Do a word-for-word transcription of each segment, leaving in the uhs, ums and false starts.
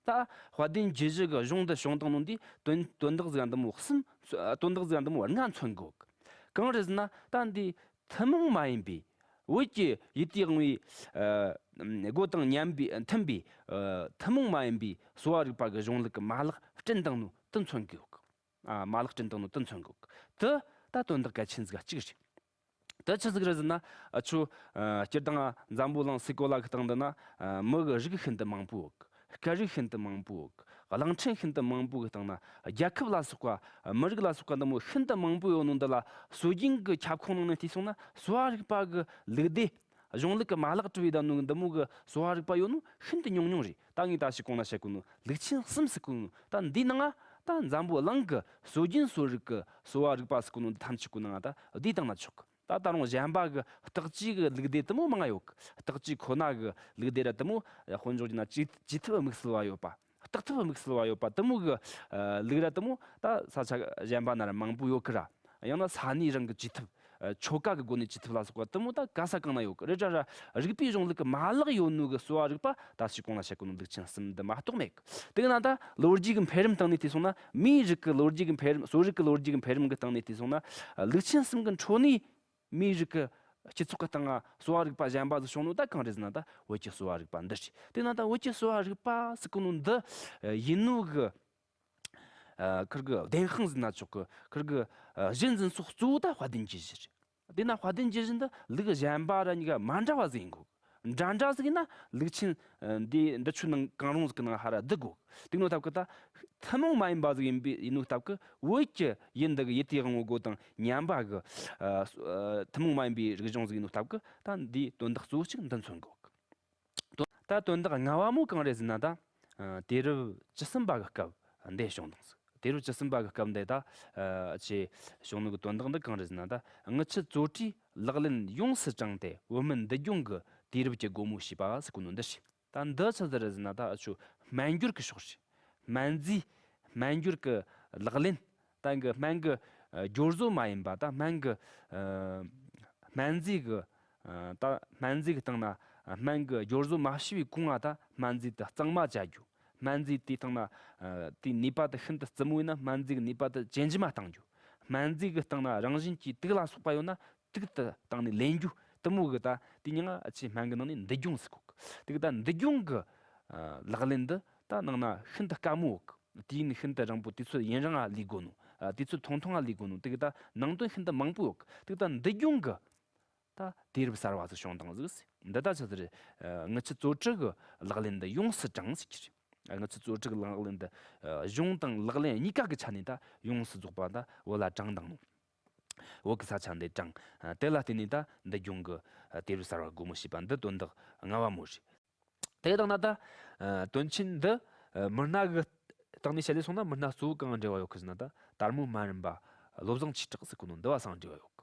ད་དཔལ་ལྡན་རྒྱུད་བཞི་གི་གཞུང་འདི་བྱུང་བཏང་ནོ་འདི་དོན་དོན་དག་ཟིག་འདི་མོ་གསུམ། དོན་དག་ཟིག་འདི་མོ་ལྔ་མཚོན་གོ་གི། གང་རེད་ཟེར་ན། ད་འདི་ཐུན་མོང་མ་ཡིན་པའི་བོད་ཀྱི་ཡུལ་དུས་དབང་བའི་ཨ་སྒོ་དང་མཉམ་པའི་མཐུན་པའི་ཨ་ཐུན་མོང་མ་ཡིན་པའི་གསོ་བ་རིག་པ་གི་གཞུང་ལུགས་ཀྱི་མ་ལག་བསྐྲུན་བཏང་ནོ་དེ་མཚོན་གོ་གི། ཨ་མ་ལག་བསྐྲུན་བཏང་ནོ་དེ་མཚོན་གོ་གི། དེ་ད་དོན་དག་གལ་ཆེན་ཟིག་གཅིག་རེད། དེ་ཆི་ཟིག་རེད་ཟེར་ན། ཨ་ཆོ་ཨ་སྤྱིར་བཏང་འཛམ་བུ་གླིང་སའི་གོ་ལ་གི་སྟེང་འདི་ན་ཨ་མི་གི་རིགས་ཤིན་ཏུ་མང་པོ་ཡོད་གི། སྐད་རིགས་ཤིན་ཏུ་མང་པོ་ཡོད་གི། གླིང་ཕྲན་ཤིན་ཏུ་མང་པོ་གི་སྟེང་ན་རྒྱལ་ཁབ་ལ་སོགས་པ། མི་རིགས་ལ་སོགས་པ་འདི་མོ་ཤིན་ཏུ་མང་པོ་ཡོད་ནོ་འདི་ལ། སྲོལ་རྒྱུན་གི་ཁྱབ་ཁོངས་ནང་ནས་བལྟས་སོང་ན། གསོ་བ་རིག་པ་གི་ལུགས་སྡེ། གཞུང་ལུགས་ཀྱི་མ་ལག་གྲུབ་ཡས་བསྡད་ནོ་འདི་མོ་གི་གསོ་བ་རིག་པ་ཡོད་ནོ་ཤིན་ཏུ་ཉུང་ཉུང་རེད། ད་ངས་ད་ཅི་གོང་ན་བཤད་གོ་ནོ་ལུགས་ཆེན་གསུམ་ཟེར་གོ་ནོ། ད་འདི་ནང་ང་ད་འཛམ་བུ་གླིང་གི་སྲོལ་རྒྱུན་གསོ་རིག་གི་གསོ་བ་རིག་པ་ཟེར་གོ་ནོ་འདི་ཐམས་ཅད་གོ་ནང་ང་ད་བསྡུས་བཏང་ན་ཆོག་གི། ད་ད་རུང་གཞན་པ་གི་བརྟག་བཅོས་གི་ལུགས་སྡེ་དེ་མོ་མང་ང་ཡོད་གི། བརྟག་བཅོས་ཁོ་ན་གི་ལུགས་སྡེ་ར་དེ་མོ། དཔེ་འཇོག་རྒྱུ་ན་བཅོས་བཅོས་ཐབས་དམིགས་བསལ་བ་ཡོད་པ། བརྟག་ཐབས་དམིགས་བསལ་བ་ཡོད་པ་དེ་མོ་གི་ཨ་ལུགས་ར་དེ་མོ་ད་ས་ཆ་གཞན་པ་ན་ར་མང་པོ་ཡོད་གི་ར། ཡང་ན་ས་གནས་རང་གི་བཅོས་ཐབས། ཨ་ཆོ་ག་གི་སྒོ་ནས་བཅོས་ཐབས་ལ་སོགས་པ་དེ་མོ་ད་ག་ས་གང་ན་ཡོད་གི་རེད་དྲ་ར། རིག་པའི་གཞུང་ལུགས་ཀྱི་མ་ལག་ཡོད་ནོ་གི་གསོ་བ་རིག་པ་ད་ཅི་གོང་ན་བཤད་གོ་ནོ་ལུགས་ཆེན་གསུམ་འདི་མ་གཏོགས་མེད་གི། དེ་གི་ན་ད་ལོ་རྒྱུས་ཀྱི་འཕེལ་རིམ་སྟེང་ནས་བལྟས་སོང་ན། མིའི་རིགས་ཀྱི་ལོ་རྒྱུས་ཀྱི་འཕེལ་རིམ། གསོ་རིག་གི་ལོ་རྒྱུས་ཀྱི་འཕེལ་རིམ་གི་སྟེང་ནས་བལྟས་སོང་ན། ལུགས་ཆེན་གསུམ་གི་འཕྲོ་ནས། མིའི་རིགས་ཀྱི་སྤྱི་ཚོགས་ཀྱི་སྟེང་ང་གསོ་བ་རིག་པ་གཞན་པ་ཟིག་བྱུང་ནོ་ད་གང་རེད་ཟེར་ན། ད་བོད་ཀྱི་གསོ་བ་རིག་པ་འདི་རེད། དེ་ན་ད་བོད་ཀྱི་གསོ་བ་རིག་པ་ཟེར་གོ་ནོ་འདི་ཡིན་ནོ་གི། ཨ་ཁིར་གི་བདེན་དཔང་ཟེར་ན་ཆོག་གི། ཁིར་གི་ཨ་གཞི་འཛིན་ས་གཙོ་བོ་ད་དཔལ་ལྡན་རྒྱུད་བཞི་རེད། དེ་ན་དཔལ་ལྡན་རྒྱུད་བཞི་འདི་ལུགས་གཞན་པ་ར་གཉིས་ཀ་མ་འདྲ་བ་ཟིག་ཡིན་དགོས། འདྲ་འདྲ་ཟིག་ཡིན་ན་ལུགས་ཆེན་ཨ་འདི་འདི་ཆོ་ནང་གང་རུང་ཟིག་གི་ནང་ཧ་ར་བསྡུ་དགོས། དེ་ནོ་སྟབས་ཀྱིས་ད་ཐུན་མོང་མ་ཡིན་པ་ཟིག་ཡིན་པའི་ཡིན་ནོ་སྟབས་ཀྱིས། བོད་ཀྱི་ཡུལ་འདི་གི་ཡུལ་དུས་དབང་བོ་སྒོ་དང་མཉམ་པ་གི་ཨ་ཨ་ཐུན་མོང་མ་ཡིན་པའི་རིག་གཞུང་ཟིག་ཡིན་ནོ་སྟབས་ཀྱིས། ད་འདིའི་དོན་དག་གཙོ་བོ་གཅིག་འདི་མཚོན་དགོས། དོན་ད་དོན་དག་ལྔ་བ་མོ་གང་རེད་ཟེར་ན། ད་ཨ་དུས་རབས་བཅུ་གསུམ་པ་གི་སྐབས་འདི་བྱུང་དང་ཟིག། དུས་རབས་བཅུ་གསུམ་པ་གི་སྐབས་འདི་ད་ཨ་ཆེ་བྱུང་ནོ་གི་དོན་དག་འདི་གང་རེད་ཟེར་ན། ད་དངུལ་ཆུ་བཙོ་བཀྲུའི་ལག་ལེན་ཡོངས་སུ་དྲངས་ཏེ། བོད་མི་འདུལ་སྐྱོང་གི་དུས་རབས་ཀྱི་སྒོ་མོ་ཕྱེས་པ་ཟེར་གོ་ནོ་འདི་རེད། ད་འདི་ཆི་ཟིག་རེད་ཟེར་ན། ད་ཨ་ཆོ་སྨན་སྦྱོར་གི་ཕྱོགས་རེད། སྨན་རྫས་སྨན་སྦྱོར་གི་ལག་ལེན། ད་གི་སྨན་གི་ཨ་སྦྱོར་བཟོ་མ་ཡིན་པ། ད་སྨན་གི་ཨ་སྨན་རྫས་གི་ཨ་ད་སྨན་རྫས་གི་སྟེང་ན་ཨ་སྨན་གི་སྦྱོར་བཟོ་མ་བྱས་པའི་གོང་ང་ད་སྨན་རྫས་དེ་གཙང་མ་བྱ་རྒྱུ། སྨན་རྫས་དེའི་སྟེང་ན་ཨ་དེའི་ནུས་པ་དེ་ཤིན་ཏུ་རྩུབ་མོ་ཡིན་ན། སྨན་རྫས་གི་ནུས་པ་དེ་ཇེ་ལྗིད་མ་གཏང་རྒྱུ། སྨན་རྫས་གི་སྟེང་ན་རང་བཞིན་གྱིས་དུག་ལ་སོགས་པ་ཡོད་ན། དུག་དེ་བཏང་ནས་ལེན་རྒྱུ་དེ་མོ་གི། ད་དེ་མྱིང་ང་ཨ་ཆེ་སྨན་གི་ནང་ནས་འདུལ་སྐྱོང་ཟེར་གོ་གི། དེ་གི་ད་འདུལ་སྐྱོང་གི་ཨ་ལག་ལེན་འདི་ད་ནང་ན་ཤིན་ཏུ་དཀའ་མོ་གི། དུས་ཡུན་ཤིན་ཏུ་རིང་པོ། དུས་ཚོད་ཡུན་རིང་ང་ལས་དགོས་ནོ། ཨ་དུས་ཚོད་ཐུང་ཐུང་ང་ལས་དགོས་ནོ། དེ་གི་ད་ནང་དོན་ཤིན་ཏུ་མང་པོ་ཡོད་གི། དེ་གི་ད་འདུལ་སྐྱོང་གི་ད་དུས་རབས་གསར་བ་ཟིག་བྱུང་དང་ཟིག་ཟེར། འདི་ད་ཆི་ཟིག་རེད། ཨ་དངུལ་ཆུ་བཙོ་བཀྲུ་གི་ལག་ལེན་འདི་ཡོངས་སུ་དྲངས་ཟེར་གྱི་རེད། ཨ་དངུལ་ཆུ་བཙོ་བཀྲུ་གི་ལག་ལེན་འདི་ཨ་གཞུང་དང་ལག་ལེན་གཉིས་ཀ་གི་ཆ་ནས་ད་ཡོངས་སུ་རྫོགས་པ་ད་བོད་ལ་དྲངས་དང་ནོ། བོད་ཀྱི་ས་ཆ་འདི་དྲངས། ཨ་དེ་ལ་བརྟེན་ནས་ད་འདུལ་སྐྱོང་གི་ཨ་དུས་རབས་གསར་བ་སྒོ་མོ་ཕྱེས་པ་འདི་དོན་དག་ལྔ་བ་མོ་རེད། དེ་དང་ན་ད་ཨ་དོན་ཆེན་འདི་ཨ་མི་སྣ་གི་སྟེང་ནས་བཤད་ལས་སོང་ན། མི་སྣ་གཙོ་བོ་གང་འབྲེལ་བ་ཡོད་གི་ཟེར་ན། ད་དར་མོ་སྨན་རམས་པ་བློ་བཟང་ཆོས་གྲགས་ཟེར་གོ་ནོ་འདི་བ་སང་འབྲེལ་བ་ཡོད་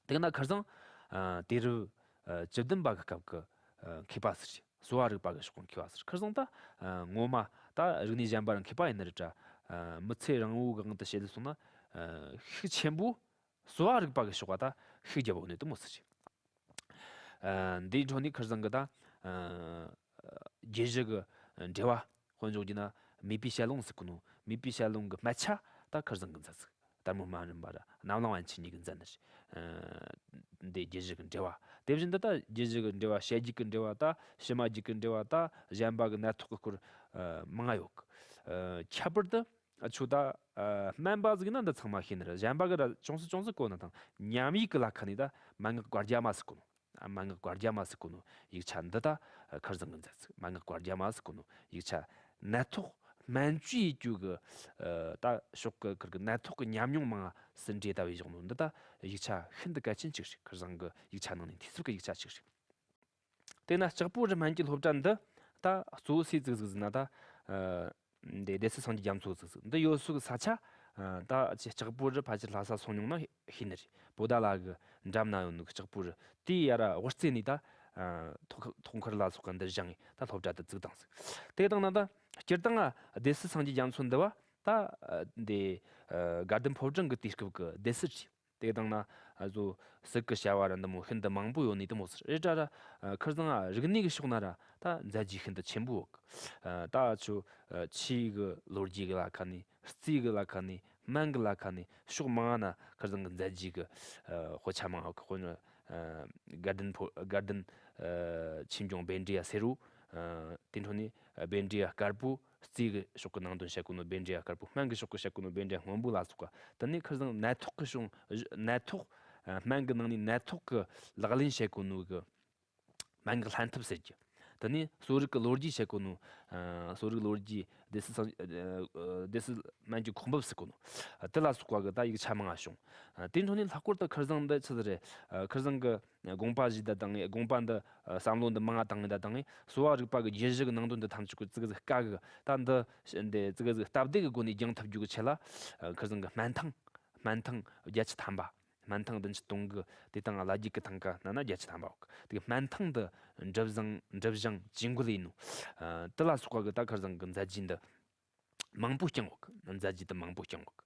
གི། དེ་ན་ཁིར་སང་ཨ་དུས་རབས་ཨ་བཅུ་བདུན་པ་གི་སྐབས་ཀྱི་ཨ་མཁས་པ་ཟིག་རེད། གསོ་བ་རིག་པ་གི་ཕྱོགས་གི་མཁས་པ་ཟིག་རེད། ཁིར་སང་ད་ཨ་ངོ་མ་ད་རིག་གནས་གཞན་པ་ར་མཁས་པ་ཡིན་ནི་རེད་དྲ། ཨ་མི་ཚེ་རིང་བོ་གི་དབང་དུ་བྱས་ལས་སོང་ན། ཨ་ཤུགས་ཆེན་པོ་གསོ་བ་རིག་པ་གི་ཕྱོགས་ལ་ད་ཤུགས་རྒྱབ་ཡོད་ནི་དེ་མོ་ཟིག་རེད། ཨ་འདིའི་འཕྲོ་ནས་ཁིར་སང་གི་ད་ཨ་རྒྱུད་བཞི་གི་འགྲེལ་བ། དཔེ་འཇོག་རྒྱུ་ན་མེས་པོའི་ཞལ་ལུང་ཟེར་གོ་ནོ། མེས་པོའི་ཞལ་ལུང་གི་སྨད་ཆ་ད་ཁིར་སང་གི་མཛད་ཟིག། དར་མོ་སྨན་རམས་པ་ར་རྣམ་གླིང་པཎ་ཆེན་གཉིས་ཀྱིས་མཛད་ནི་རེད། ཨ་འདི་རྒྱུད་བཞི་གི་འགྲེལ་བ། དེ་བཞིན་དུ་ད་རྒྱུད་བཞི་གི་འགྲེལ་བ། བཤད་རྒྱུད་ཀྱི་འགྲེལ་བ། ད་ཕྱི་མ་རྒྱུད་ཀྱི་འགྲེལ་བ། ད་གཞན་པ་གི་ནད་ཐོག་གི་སྐོར་ཨ་མང་ང་ཡོད་གི། ཨ་ཁྱད་པར་དུ་ཨ་ཆོ་ད་ཨ་སྨན་པ་ཟིག་ཡིན་ན་འདི་ཚང་མ་ཤེས་ནི་རེད། གཞན་པ་གི་ར་ཅུང་ཟད་ཅུང་ཟད་གོ་ན་དང་། ཉམས་ཡིག་གི་ལ་ཁ་ནས་ད་མན་ངག་བཀའ་རྒྱ་མ་ཟེར་གོ་ནོ། ཨ་མན་ངག་བཀའ་རྒྱ་མ་ཟེར་གོ་ནོ་ཡིག་ཆ་འདི་ད་ཨ་ཁིར་སང་གི་མཛད་ཟིག། མན་ངག་བཀའ་རྒྱ་མ་ཟེར་གོ་ནོ་ཡིག་ཆ་ནད་ཐོག་སྨན་བཅོས་ཡེད་རྒྱུ་གི་ཨ་ད་ཕྱོགས་གི་ཁིར་གི་ནད་ཐོག་གི་ཉམས་མྱོང་མང་ང་ཟིན་བྲིས་ལྟ་བུ་བཞག་ནོ་འདི་ད་ཡིག་ཆ་ཤིན་ཏུ་གལ་ཆེན་ཅིག་རེད། ཁིར་སང་གི་ཡིག་ཆ་ནང་ནས་འཐུས་ཚབ་གི་ཡིག་ཆ་ཅིག་རེད། དེ་ན་ལྕགས་པོ་རི་སྨན་གྱི་སློབ་གྲྭ་འདི་ད་གཙོ་བོ་སུས་བཙུགས་ཟིག་ཟེར་ན། ད་ཨ་འདི་སྡེ་སྲིད་སངས་རྒྱས་རྒྱ་མཚོ་བཙུགས་ཟིག། འདི་ཡོད་སུ་གི་ས་ཆ་ཨ་ད་ཅི་ལྕགས་པོ་རི་ཕལ་ཆེར་ལྷ་ས་སོང་མྱོང་ན་ཤེས་ནི་རེད། བོ་ད་ལ་གི་འགྲམ་ན་ཡོད་ནོ་གི་ལྕགས་པོ་རི་དེའི་ཡ་ར་དབུ་རྩེ་ནས་ད་ཨ་ཐོག་ཐོག་མཁར་ལ་སོགས་གི་འདི་བཞེངས་ནས་ད་སློབ་གྲྭ་དེ་བཙུགས་བཏང་ཟིག། དེ་དང་ན་ད་སྤྱིར་བཏང་ཨ་སྡེ་སྲིད་སངས་རྒྱས་རྒྱ་མཚོ་འདི་བ་ད་ཨ་འདི་ཨ་དགའ་ལྡན་ཕོ་བྲང་གི་དུས་སྐབས་གི་སྡེ་སྲིད་རེད། དེ་དང་ན་ཨ་ཟོ་སིལ་གི་བྱ་བ་ར་འདི་མོ་ཤིན་ཏུ་མང་པོ་ཡོད་ནི་དེ་མོ་ཟེར། རེད་དྲ་ར། ཨ་ཁིར་ཚང་ཨ་རིག་གནས་གི་ཕྱོགས་ན་ར་ད་མཛད་རྗེས་ཤིན་ཏུ་ཆེན་པོ་ཡོད་གི། ཨ་ད་ཆུ་ཨ་ཆོས་གི་ལོ་རྒྱུས་གི་ལ་ཁ་ནས། རྩིས་གི་ལ་ཁ་ནས། སྨན་གི་ལ་ཁ་ནས། ཕྱོགས་མང་ན་ཁིར་ཚང་གི་མཛད་རྗེས་གི་ཨ་དཔེ་ཆ་མང་ཡོད་གི། དཔེར་ན་ཨ་དགའ་ལྡན་ཕོ་དགའ་ལྡན་ཨ་ཆོས་འབྱུང་བཻ་ཌཱི་ཡ་སེར་པོ། ཨ་དེ་འཕྲོ་ནས་ཨ་བཻ་ཌཱི་ཡ་དཀར་པོ། རྩིས་གི་ཕྱོགས་གི་ནང་དོན་བཤད་གོ་ནོ་བཻ་ཌཱི་ཡ་དཀར་པོ། སྨན་གི་ཕྱོགས་གི་བཤད་གོ་ནོ་བཻ་ཌཱི་ཡ་སྔོན་པོ་ལ་སོགས་པ། དེ་ནས་ཁིར་ཚང་ནད་ཐོག་གི་ཕྱོགས། ནད་ཐོག་ཨ་སྨན་གི་ནང་ནས་ནད་ཐོག་གི་ལག་ལེན་བཤད་གོ་ནོ་གི་སྨན་གི་ལྷན་ཐབས་ཟེར་གི། དེ་ནས་གསོ་རིག་གི་ལོ་རྒྱུས་བཤད་གོ་ནོ། ཨ་གསོ་རིག་ལོ་རྒྱུས། སྡེ་སྲིད་སང་ཨ་སྡེ་སྲིད་སྨན་གྱི་ཁོག་འབབ་ཟེར་གོ་ནོ། ཨ་དེ་ལ་སོགས་པ་གི་ད་ཡིག་ཆ་མང་ང་བྱུང་། ཨ་དེ་འཕྲོ་ནས་ལྷག་པར་དུ་ཁིར་ཚང་འདི་ཆི་ཟིག་རེད། ཨ་ཁིར་ཚང་གི་དགོངས་པ་བཞེས་ད་དང་། དགོངས་པ་འདི་ཨ་བསམ་བློ་འདི་མང་ང་བཏང་ངེ་ད་དང་ངེ་གསོ་བ་རིག་པ་གི་རྒྱུད་བཞི་གི་ནང་དོན་འདི་ཐམས་ཅད་ཀྱི་ཙི་གེ་ཟིག་དཀའ་གི། ད་འདི་འདི་ཙི་གེ་ཟིག་སྟབས་བདེ་གི་སྒོ་ནས་སྦྱང་ཐུབ་རྒྱུ་གི་ཆེད་ལ། ཨ་ཁིར་ཚང་གི་སྨན་ཐང་སྨན་ཐང་བརྒྱད་ཅུ་ཐམ་པ། སྨན་ཐང་བདུན་ཅུ་དོན་དགུ། དེ་དང་བླ་རྒྱུད་ཀྱི་ཐང་ག་ན་ན་བརྒྱད་ཅུ་ཐམ་པ་ཡོད་གི། དེ་སྨན་ཐང་འདི་འབྲི་བཟང་འབྲི་བཞེངས་ཇུས་འགོད་ཡིན་ནོ། ཨ་དེ་ལ་སོགས་པ་གི་ད་ཁིར་ཚང་གི་མཛད་རྗེས་འདི་མང་པོ་བསྐྱངས་ཡོད་གི། མཛད་རྗེས་འདི་མང་པོ་བསྐྱངས་ཡོད་གི།